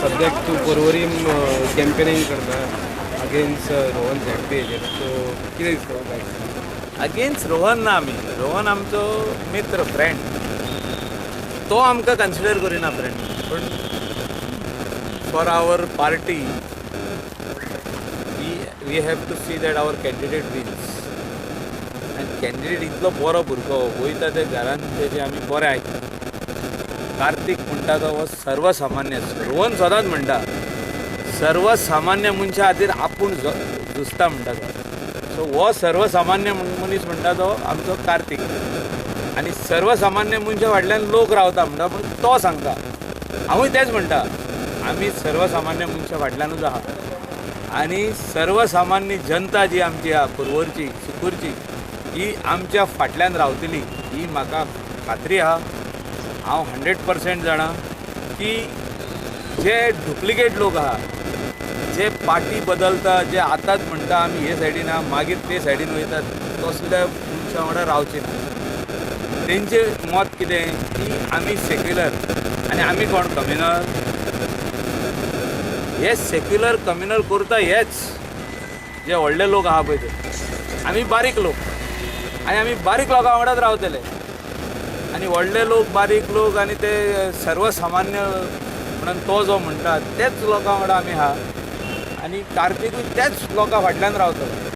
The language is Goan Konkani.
सद्याक तूं पर्वरीम कॅम्पेनिंग करता अगेन्स्ट रोहन झेडपी हेजेर, सो कितें दिसता तुका? अगेन्स्ट रोहन ना आमी. रोहन आमचो मित्र, फ्रेंड. तो आमकां कन्सिडर करिना फ्रेंड, पूण for our party we have to see that our candidate wins. आनी कॅन्डिडेट इतलो बरो भुरगो, वयता ते घरान तेजे आमी बरें आयकता. कार्तीक म्हणटा तो हो सर्वसामान्य. रोहन सदांच म्हणटा, सर्वसामान्य मनशा खातीर आपूण झुजता म्हणटा तो. सो हो सर्वसामान्य मनीस म्हणटा तो आमचो कार्तीक. आनी सर्वसामान्य मनशा फाटल्यान लोक रावता म्हणटा, पूण तो सांगता. हांवूय तेंच म्हणटा, आमी सर्वसामान्य मनशा फाटल्यानूच आहा. आनी सर्वसामान्य जनता जी आमची आहा, पर्वरची, सुकूरची, ही आमच्या फाटल्यान रावतली ही म्हाका खात्री आहा. हांव 100% जाणा की जे डुप्लिकेट लोक आहा, जे पार्टी बदलता, जे आतांच म्हणटा आमी हे सायडीन आहा, मागीर ते सायडीन वयतात, तसल्या मनशां वांगडा रावचे ना. तेंचें मत कितें की आमी सेक्युलर आनी आमी कोण कम्युनल. हे सेक्युलर कम्युनल करता हेच जे व्हडले लोक आहा पळय ते. आमी बारीक लोक आनी आमी बारीक लोकां वांगडाच रावतले. आनी व्हडले लोक, बारीक लोक आनी ते सर्वसामान्य म्हणून तो जो म्हणटा, तेच लोकां वांगडा आमी आहा. आनी कार्तिकूय त्याच लोकां फाटल्यान रावतलो.